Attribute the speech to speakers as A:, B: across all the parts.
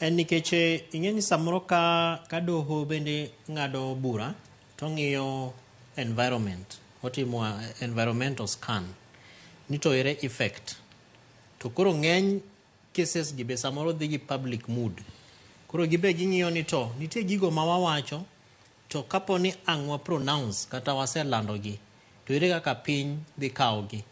A: En nikech ing'e ni samoro ka doho bende ng'ado bura to ng'iyo environment, otimo environmental scan ni to ere effect. To koro ng'eny cases gi be samoro dhi gi public mood. Koro gibe ging'iyo ni to nitie gigo ma wawacho to kapo ni ang' wa pronounce kata waselando gi, to ere kaka piny dhi kawo gi.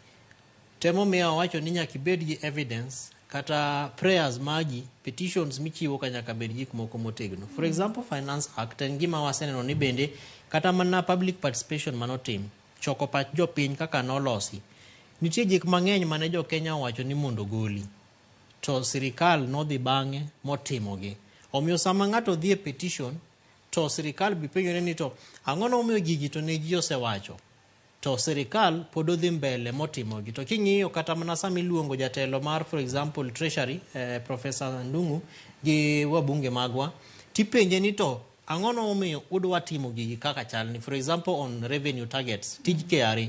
A: Temo miyo wawacho ni nyaka ibed gi evidence kata prayers magi, petitions michiwo ka nyaka bed gik moko motegno. For example, Finance Act en gima waseneno ni bende kata mana public participation manotim, choko pach jopiny kaka nolosi. Nitie gik mang'eny mane jo Kenya owacho ni mondo ogoli. To sirikal nodhi bang'e motimogi. Omiyo sama ng'ato dhi e petition, to sirikal bi penjore ni to ang'o momiyo gigi to ne ji osewacho. To sirikal pod odhi mbele motimogi. To king'iyo kata mana sama iluongo jatelo mar, for example, Treasury, Professor Ndung'u gi wabunge magwa, tipenje ni to ang'o momiyo udwa timo gigi kaka chalni. For example, on revenue targets, tij KRA.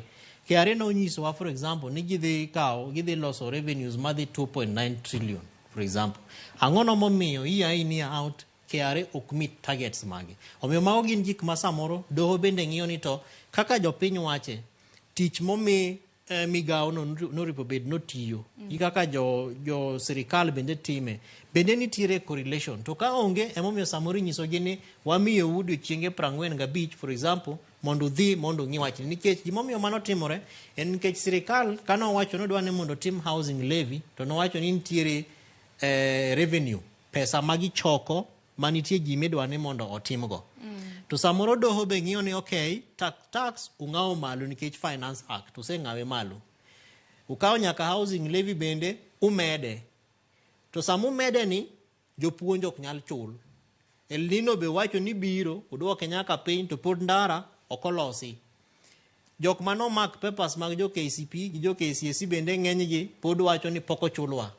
A: KRA nonyisowa, for example, ni gidhi kawo, gidhi loso revenues madhi 2.9 trillion, for example. Ang'o no momiyo year in, year out, KRA ok meet targets mage. Omiyo mago gin gik ma samoro doho bende ng'iyo ni to kaka jopiny wache, tich momi migawo no noripo bed notiyo gi kaka jo sirikal bende time, bende nitiere correlation. To ka onge, emomiyo samoro inyisogi ni wamiyou odiochienge 45, for example, mondo udhi mondo ung'i wachni. Nikech gimomiyo mano timore en nikech sirikal kanowacho nodwa ni mondo otim housing levy, to nowacho ni nitiere revenue, pesa ma gichoko manitie gimidwa ni mondo otimgo. To samoro doho be ng'iyo ni okay, tax ung'awo malo nikech Finance Act useng'awe malo, ukawo nyaka housing levy bende umede. To sama umede ni jopuonj ok nyal chul. El Nino be wacho ni biro udwoke nyaka piny, to pod ndara ok olosi. Jok manomak papers mag jo KCP gi jo KCSE bende ng'enygi pod wacho ni pok ochulwa.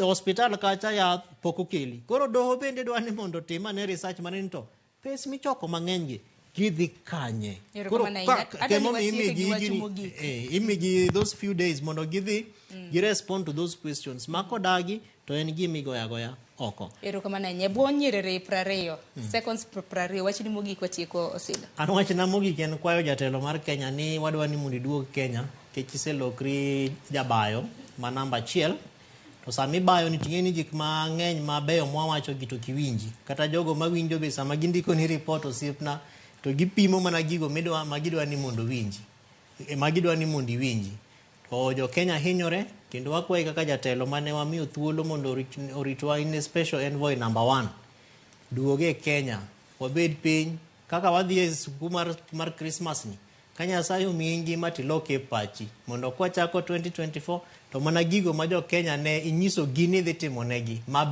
A: Hospital kacha yath pok okeli. Koro doho bende dwa ni mondo otim ane research mane ni to pes michoko mang'eny gi gidhi kanye. Koro
B: Erokamano ahinya. Adwa ni
A: temo
B: watieke gi
A: imigi
B: wach
A: gini-
B: mogik.
A: Imigi those few days mondo gidhi gi respond to those questions. Makodagi to en gima igoyo agoya oko.
B: Erokamano ahinya. E bwo nyiriri 20, seconds 20, wachni mogik watieko, Osida.
A: An wachna mogik en kwayo jatelo mar Kenya ni wadwa ni mondo iduog Kenya nikech iselokri jabayo ma namba 1. To sama ibayo ni ting'e ni gik mang'eny mabeyo mwawacho gi to kiwinji. Kata jogo mawinjo be sama gindiko ni report, osiepna, to gipimo mana gigo midwa ma gidwa ni mondo winji. Ma gidwa ni mondo iwinji. To jo Kenya hinyore kendo wakwayi kaka jatelo mane wamiyo thuolo mondo oritwa in a special envoy number 1. Duoge e Kenya, wabed piny kaka wadhi e siku mar Christmas ni. Ka Nyasaye omiyi ngima tilokie pachi mondo kwachako 2024 to mana gigo ma jo Kenya ne inyiso gi ni dhi timo negi maber.